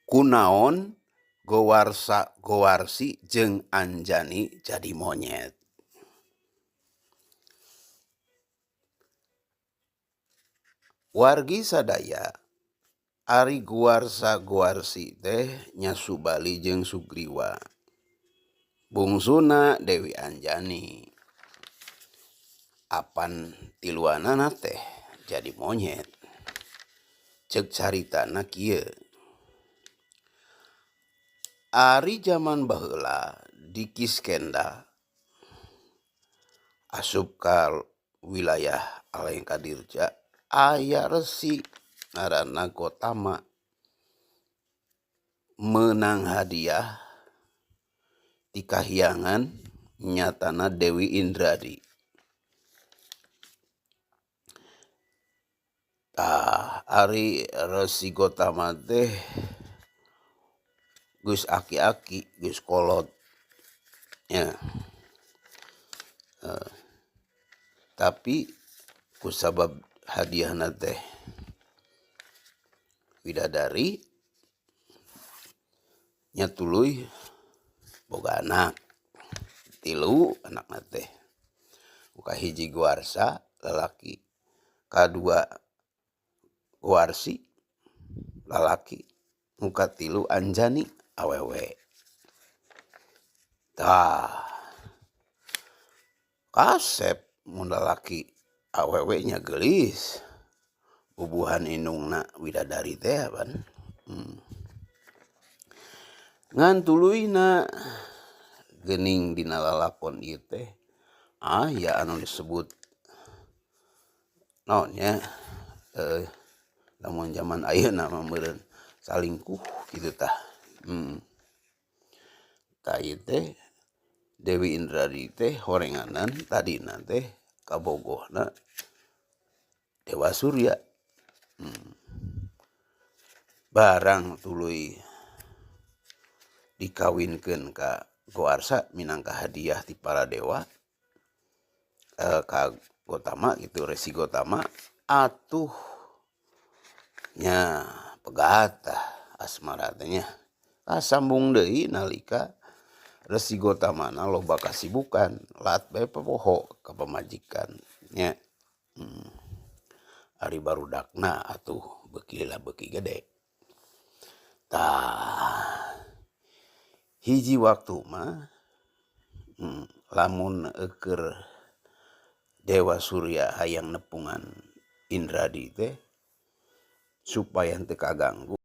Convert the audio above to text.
Kunaon Gowarsa Gowarsi jeung Anjani jadi monyet? Wargi sadaya, ari Guwarsa Gowarsi teh nya Subali jeung Sugriwa. Bungsuna Dewi Anjani. Apan tiluanana teh jadi monyet. Ceuk caritana kieu. Ari jaman baheula di Kiskenda asup ka wilayah Alengka Dirja aya resi ngaranna Gotama meunang hadiah ti kahyangan nyatana Dewi Indradi. Tah ari Resi Gotama teh geus aki-aki geus kolot nya tapi kusabab hadiahna teh widadari nya tuluy boga anak tilu anakna teh kahiji Guarsa lalaki kadua Guarsi lalaki nu katilu Anjani awewe. Tah kasep mun lalaki awewe nya geulis bubuhan indungna widadari teh pan. Ngan tuluyna geuning dina lalakon ieu teh aya anu disebut naon nya lamun jaman ayeuna mah meureun salingkuh kitu tah. Tah ieu teh Dewi Indradi teh horenganan tadina teh kabogohna Dewa Surya. Barang tuluy dikawinkeun ka Goarsa minangka hadiah ti para dewa ka Gotama gitu Resi Gotama atuh nya pegat tah asmara teh nya. Kasambung deui nalika Resi Gotamana loba kasibukan lat bae poho ka pamajikan nya. Ari barudakna atuh beuki lila beuki gede. Tah hiji waktu mah lamun eueuh Dewa Surya hayang nepungan Indradi teh supaya henteu kaganggu.